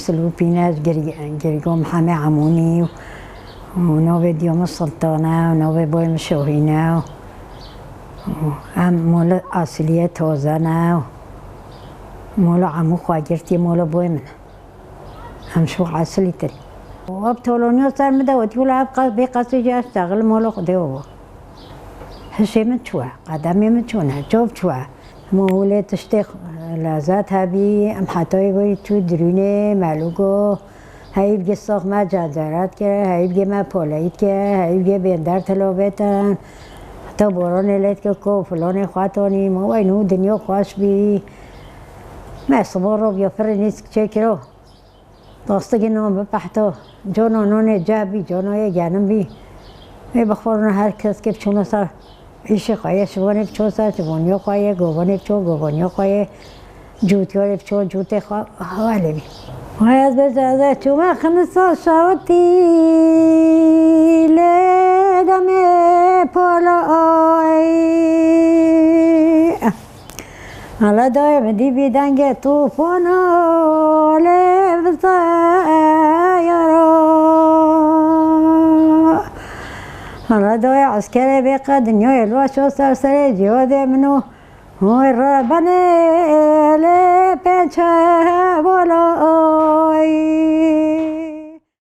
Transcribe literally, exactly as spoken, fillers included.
Silûpîne, Girgo Mihemê Emûnî û navê diya min Sultan e û navê boyê min Şahîn e û em mola esilî ye, taze ne û mola hemû xwe girtî, mola boyê min e. Em ji xwe esilî tirî. Ev toloniya ser min de wetî wila ev qas bê qasî jî ez şexil mola Xwedê û hişê min çû ye, qedemê min çûne, çav çû ye. Hemû holê tiştê lezet hebî, em hetayê werî çû dirûnê, melûgo, heyî bigê sax me cederet kir, heyî bigê me poleyît kir, heyî bigê bênder tilobêtin. Heta boranê lê dike ku filanê xwe tonî, ma wey nû dinya xweş bî. Me sibo ro biya firê nîsk çêkiro. Dastigê nan bipehto, cona nanê ceh bî, cona yê genim bî. Wê bixwarina her kes kê biçûna ser îşê xwe yê, şivanê biçû ser şivaniya xwe yê, govanê biçû govaniya xwe yê, cûtiyarê biçû cûtê xwe, welê bî. Wê ez bêjim, ez ê çûme xinisa şawitî lê demê pola ay. Hala dayê min dî bî dengê tûfana lê vizeyara. Hala dayê eskerê bê qe dinyayê li weşa ser serê cihadê min û hûn rebenê lê pênçe bolayî.